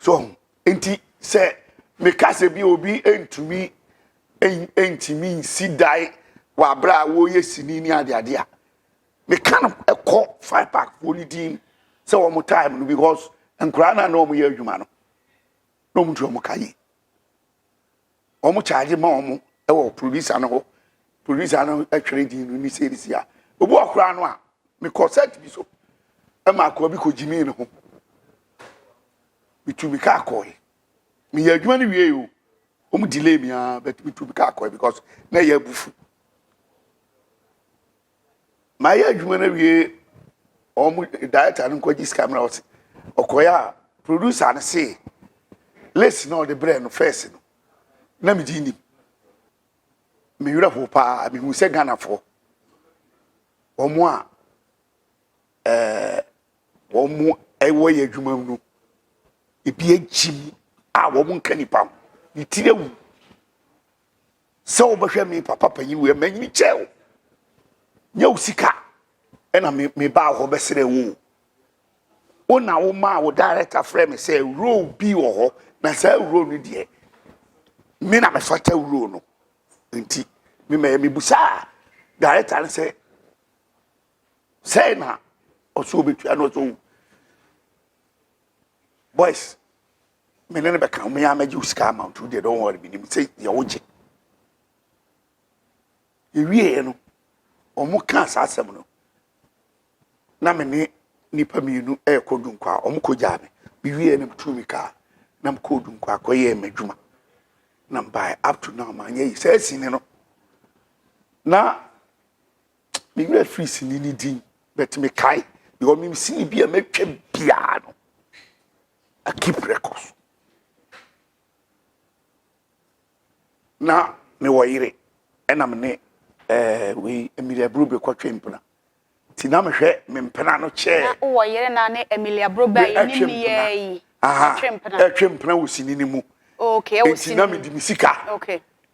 So nti sɛ meka sɛ bi obi ntumi ntumi nsi dan wɔ abere a wɔreyɛ sini ne adeade a, meka no ɛkɔ Five Park foɔ ne din sɛ wɔn time no, because nkwaraa na wɔn yɛ adwuma no na wɔn tu wɔn ka yie, wɔn charge ma wɔn ɛwɔ producer no hɔ. Producer no ɛtwerɛ din no ne sɛ ne si a obi wɔ koraa no a mekɔ set bi so ɛma akɔa bi kɔ gyimi ne ho. Metu mi kaa kɔɛ, meyɛ adwuma no wie o, wɔn delay mi aa, but metu mi kaa kɔɛ because na ɛyɛ abufu. Mayɛ adwuma no wie, wɔn director no nkɔgye sika mmerɛ ɔse ɔkɔɛ a producer no se list na ɔde brɛ no first no na megye nim. Mewerɛ ho paa. Mehu sɛ Ghanafoɔ wɔn a wɔn ɛwɔ yɛ adwuma mu no, ebi agyi mu a wɔn nka nipa ho ne tiri awu sɛ wɔbɛhwɛ me papa panyin wei manyini kyɛw nyɛ wo sika ɛna me baa hɔ bɛsrɛ wo. Wo na wo maa wo director frɛ me sɛ role bi wɔ hɔ, na saa role no deɛ, me na mefata role no. Nti me mɛ mebusa director no sɛ sɛɛ na ɔsɛ obetua no. Ɔsɛ owu boys, me ne no bɛka me a mɛgye wo sika ama wo deɛ, don't worry, menim sɛ deɛ wogye. Ewieɛ no, ɔmo kaa saa asɛm no na me ne nipa mmienu ɛrekɔ Dunkwa a ɔmo kɔ gyaa me. Mewie no, metu mi kaa na mekɔɔ Dunkwa akɔyɛɛ m'adwuma na mbaeɛ. Up to now maanyɛ yi saa sini no na me werɛ firi sini ne din, but mekae because mem sini bi a mɛtwa biara no, I keep records. Na mewɔ yere ɛna me ne wei Emilia Brobe kɔtwe mpena, nti na mehwɛ me mpena no kyɛɛ. Na wowɔ yere na ne Emilia Brobe a yɛnim ɛtwe ne yɛ yi Aha, ɛtwe mpena. Ɛtwe mpena wɔ sini no mu. Okay, ɛwɔ nti sini na mu. Mede me sika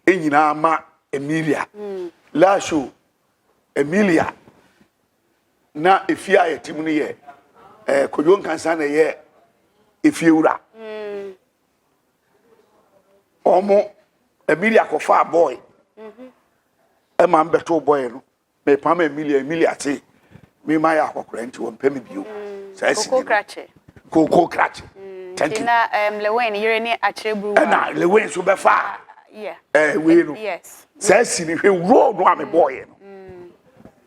nyinaa ma Emilia last show. Emilia na efie a yɛte mu no yɛ Kodwo Nkansa na ɛyɛ efie wura. Ɔmo Emilia kɔfa boy ɛma mbɛto boy no mepam Emilia. Emilia te mema yɛ akɔkora nti wɔmpɛ me bio saa sini Koko no. Krakye. Koko Krakye, thank nti you. Na Lewin yere ne Akyerɛ Buruwa. Ɛna Lewin nso bɛfa wei no. Saa sini, hwɛ role no a mebɔɔyɛ no,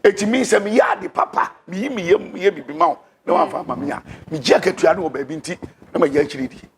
eti mi sɛ meyɛ ade papa, meyi me yam meyɛ bibi ma wo na wamfa ama me a, megye akatua no wɔ baabi nti na magye akyiri die.